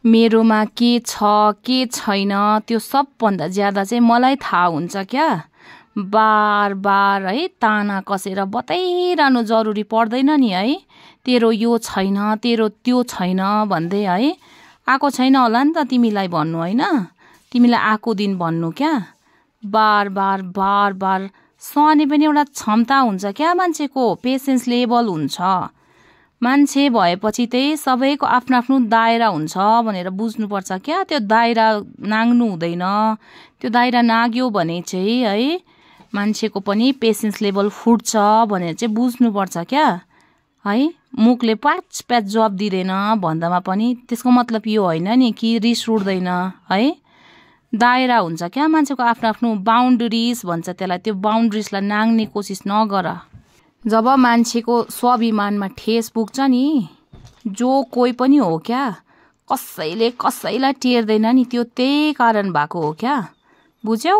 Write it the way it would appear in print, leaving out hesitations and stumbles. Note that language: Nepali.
मेरोमा के छ के छैन त्यो सबभन्दा ज्यादा चाहिँ मलाई थाहा हुन्छ क्या। बार बार है ताना कसेर बताइरहनु जरुरी पर्दैन नि है। तेरो यो छैन तेरो त्यो छैन भन्दै है। आएको छैन होला नि त तिमीलाई भन्नु होइन, तिमीलाई आएको दिन भन्नु क्या। बार बार बार बार सहने पनि एउटा क्षमता हुन्छ क्या मान्छेको, पेसेन्स लेभल हुन्छ। मान्छे भएपछि चाहिँ सबैको आफ्नो आफ्नो दायरा हुन्छ भनेर बुझ्नुपर्छ क्या। त्यो दायरा नाग्नु हुँदैन। त्यो दायरा नाग्यो भने चाहिँ है मान्छेको पनि पेसेन्स लेभल फुट्छ भनेर चाहिँ बुझ्नुपर्छ क्या है। मुखले प्याच प्याच जवाब दिँदैन भन्दामा पनि त्यसको मतलब यो होइन नि कि रिस उठ्दैन है। दायरा हुन्छ क्या मान्छेको, आफ्नो आफ्नो बााउन्ड्रिज भन्छ त्यसलाई। त्यो बााउन्ड्रिजलाई नाग्ने कोसिस नगर। जब मान्छेको स्वाभिमानमा ठेस पुग्छ नि, जो कोही पनि हो क्या, कसैले कसैलाई टेर्दैन नि, त्यो त्यही कारण भएको हो क्या। बुझ्यौ?